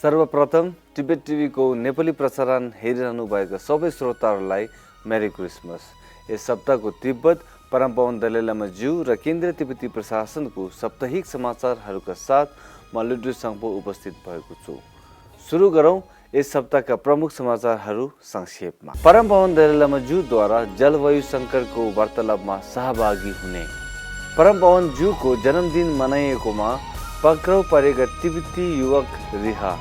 सर्वप्रथम तिब्बत टिभीको नेपाली प्रसारण हेरिरहनु भएका सबै श्रोताहरूलाई मेरी क्रिसमस। यस सप्ताहको तिब्बत परमपवन दलाई लामा ज्यू र केन्द्रीय तिब्बती प्रशासनको साप्ताहिक समाचारहरूका साथ म लुड्रु साङपो उपस्थित भएको छु। सुरु गरौँ यस सप्ताहका प्रमुख समाचारहरू संक्षेपमा। परमपवन दलाई लामा ज्यूद्वारा जलवायु सङ्कटको वार्तालापमा सहभागी हुने। परमपवन ज्यूको जन्मदिन मनाइएकोमा पक्राउ परेका तिब्बती युवक रिहा।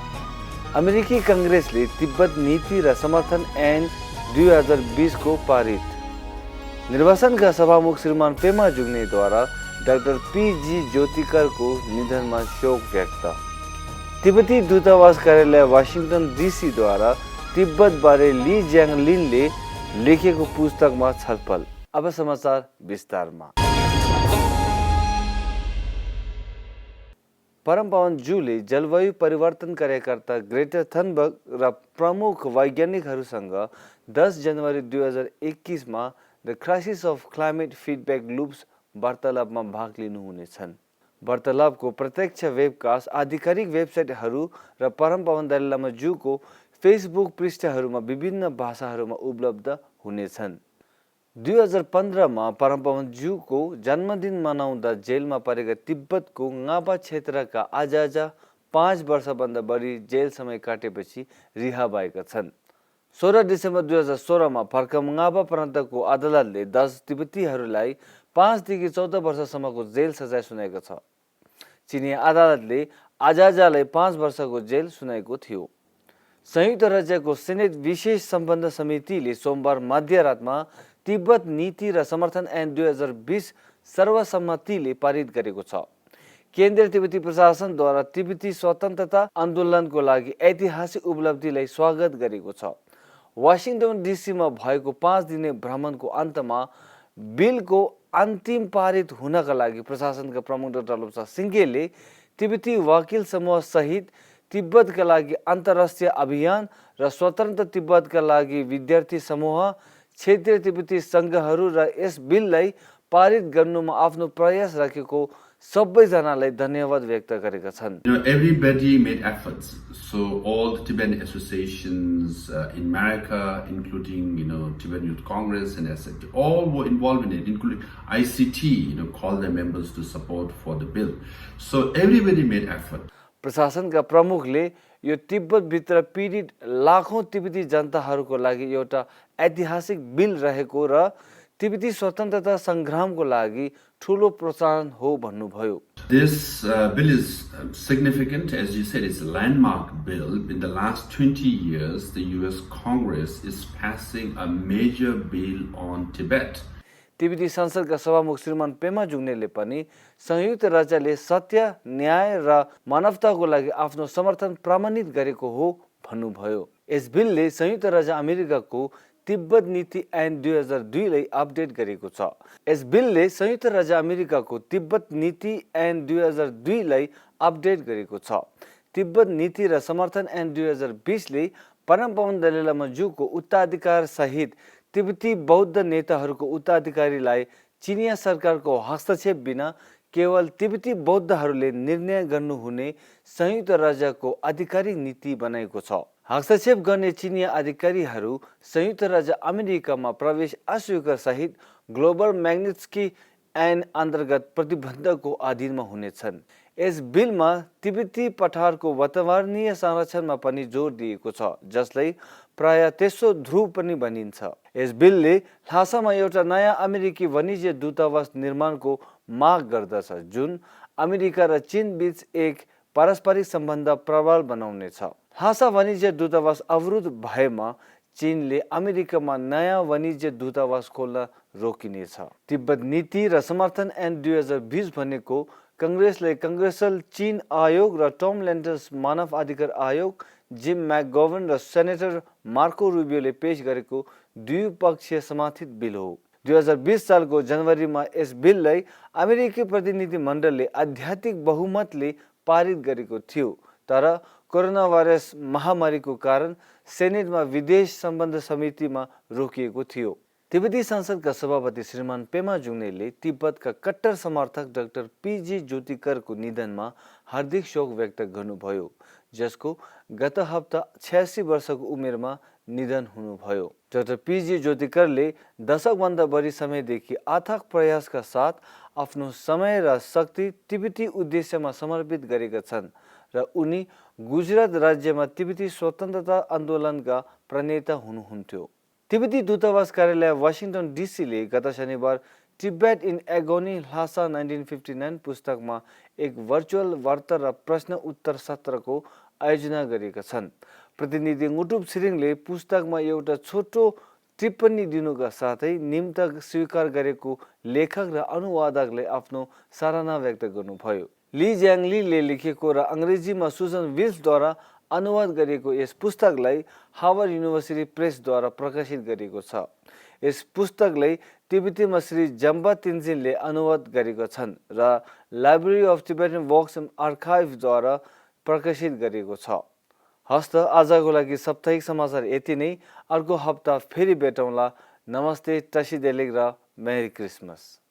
अमेरिकी काङ्ग्रेसले तिब्बत नीति र समर्थन ऐन 2020 को पारित। निर्वाचनका सभामुख श्रीमान पेमा जुग्नेद्वारा डाक्टर पी.जी. ज्योतिकरको निधनमा शोक व्यक्त। तिब्बती दूतावास कार्यालय वाशिंगटन डीसी द्वारा तिब्बत बारे ली ज्याङलिनले लेखेको पुस्तकमा छलफल। अब समाचार विस्तारमा। परमपवन ज्यूले जलवायु परिवर्तन कार्यकर्ता ग्रेटा थनबर्ग र प्रमुख वैज्ञानिकहरूसँग 10 जनवरी 2021 मा the crisis of climate feedback loops वार्तालापमा भाग लिनुहुनेछन्। वार्तालापको प्रत्यक्ष वेबकास्ट आधिकारिक वेबसाइटहरू र परमपवन दलाई लामा ज्यूको फेसबुक पृष्ठहरूमा विभिन्न भाषाहरूमा उपलब्ध हुनेछन्। 2015 मा परमपवन ज्यूको जन्मदिन मनाउँदा जेलमा परेका तिब्बतको ङाबा क्षेत्रका आजाजा 5 वर्षभन्दा बढी जेल समय काटेपछि रिहा भएका छन्। 16 डिसेम्बर 2016 मा फर्कम ङाबा प्रान्तको अदालतले 10 तिब्बतीहरूलाई 5 देखि 14 वर्षसम्मको जेल सजाय सुनाएको छ। चिनिया अदालतले आजाजालाई 5 वर्षको जेल सुनाएको थियो। संयुक्त राज्यको सेनेट विशेष सम्बन्ध समितिले सोमबार मध्यरातमा तिब्बत नीति र समर्थन ऐन 2020 सर्वसम्मतिले पारित गरेको छ। केन्द्रीय तिब्बती प्रशासनद्वारा तिब्बती स्वतन्त्रता आन्दोलनको लागि ऐतिहासिक उपलब्धिलाई स्वागत गरेको छ। वाशिंगटन डीसीमा भएको 5 दिने भ्रमणको अन्तमा बिलको अन्तिम पारित हुनका लागि प्रशासनका प्रमुख डाक्टर लोप्सा सिङ्गेले तिब्बती वकिल समूह सहित तिब्बतका लागि अन्तर्राष्ट्रिय अभियान र स्वतन्त्र तिब्बतका लागि विद्यार्थी समूह, क्षेत्रीय तिब्बती सङ्घहरू र यस बिललाई पारित गर्नुमा आफ्नो प्रयास राखेको सबैजनालाई धन्यवाद व्यक्त गरेका छन्। Everybody made efforts. So all the Tibetan associations in America, including Tibetan Youth Congress and SFT, all were involved in it, including ICT, called their members to support for the bill. So everybody made effort. प्रशासनका प्रमुखले यो तिब्बतभित्र पीडित लाखौं तिब्बती जनताहरूको लागि एउटा ऐतिहासिक bill रहेको र तिब्बती स्वतन्त्रता सङ्ग्रामको लागि ठूलो प्रोत्साहन हो भन्नुभयो। This bill is significant. As you said, it's a landmark bill. In the last 20 years, the US Congress is passing a major bill on Tibet. तिब्बती संसदका सभामुख श्रीमान पेमा जुग्नेले पनि संयुक्त राज्यले सत्य, न्याय र मानवताको लागि आफ्नो समर्थन प्रमाणित गरेको हो भन्नुभयो। यस बिलले संयुक्त राज्य अमेरिकाको तिब्बत नीति ऐन 2002 लाई अपडेट गरेको छ। यस बिलले संयुक्त राज्य अमेरिकाको तिब्बत नीति ऐन 2002 लाई अपडेट गरेको छ। तिब्बत नीति र समर्थन ऐन 2020 ले परमपवन दलाई लामा ज्यूको उत्तराधिकार सहित तिब्बती बौद्ध नेताहरूको उत्तराधिकारीलाई चिनिया सरकारको हस्तक्षेप बिना केवल तिब्बती बौद्धहरूले निर्णय गर्नुहुने संयुक्त राज्यको आधिकारिक नीति बनाएको छ। हस्तक्षेप गर्ने चिनिया अधिकारीहरू संयुक्त राज्य अमेरिकामा प्रवेश अस्वीकार सहित ग्लोबल मैग्निट्स्की ऐन अन्तर्गत प्रतिबन्धको अधीनमा हुनेछन्। यस बिलमा तिब्बती पठारको वातावरणीय संरक्षणमा पनि जोड दिएको छ, जसलाई प्राय तेस्रो ध्रुव पनि भनिन्छ। यस बिलले ल्हासामा एउटा नयाँ अमेरिकी वाणिज्य दूतावास निर्माणको माग गर्दछ, जुन अमेरिका र चीन बीच एक पारस्परिक सम्बन्ध प्रबल बनाउनेछ। ल्हासा वाणिज्य दूतावास अवरुद्ध भएमा चीनले अमेरिकामा नयाँ वाणिज्य दूतावास खोल्न रोकिनेछ। तिब्बत नीति र समर्थन ऐन 2020 भनेको काङ्ग्रेसले काङ्ग्रेसल चीन आयोग र टम ल्यान्डर्स मानव अधिकार आयोग, जिम मैकगोवन र सेनेटर मार्को रुबियोले पेश गरेको द्विपक्षीय समर्थित बिल हो। 2020 सालको जनवरीमा यस बिललाई अमेरिकी प्रतिनिधि मण्डलले आध्यात्मिक बहुमतले पारित गरेको थियो, तर कोरोना भाइरस महामारीको कारण सेनेटमा विदेश सम्बन्ध समितिमा रोकिएको थियो। तिब्बती संसदका सभापति श्रीमान पेमा जुग्नेले तिब्बतका कट्टर समर्थक डाक्टर पी.जी. ज्योतिकरको निधनमा हार्दिक शोक व्यक्त गर्नुभयो। जसको गत हप्ता 86 वर्षको उमेरमा निधन हुनुभयो। डाक्टर पीजी ज्योतिकरले दशकभन्दा बढी समयदेखि अथक प्रयासका साथ आफ्नो समय र शक्ति तिब्बती उद्देश्यमा समर्पित गरेका छन् र उनी गुजरात राज्यमा तिब्बती स्वतन्त्रता आन्दोलनका प्रणेता हुनुहुन्थ्यो। तिब्बती दूतावास कार्यालय वाशिंगटन डीसीले गत शनिबार तिब्बत इन एगोनी ल्हासा 1959 पुस्तकमा एक भर्चुअल वार्ता र प्रश्न उत्तर सत्रको आयोजना गरेका छन्। प्रतिनिधि गुटुब छिरिङले पुस्तकमा एउटा छोटो टिप्पणी दिनुका साथै निम्त स्वीकार गरेको लेखक र अनुवादकले आफ्नो सराहना व्यक्त गर्नुभयो। ली ज्याङलीले लेखेको र अङ्ग्रेजीमा सुजन विल्सद्वारा अनुवाद गरिएको यस पुस्तकलाई हार्वर्ड युनिभर्सिटी प्रेसद्वारा प्रकाशित गरिएको छ। यस पुस्तकलाई तिब्बतीमा श्री जम्बा तेन्जिनले अनुवाद गरेका छन् र library of Tibetan works and आर्काइभ्सद्वारा प्रकाशित गरिएको छ। हस्त आजको लागि साप्ताहिक समाचार यति नै। अर्को हप्ता फेरि भेटौँला। नमस्ते, टसी देलेग र मेरी क्रिसमस।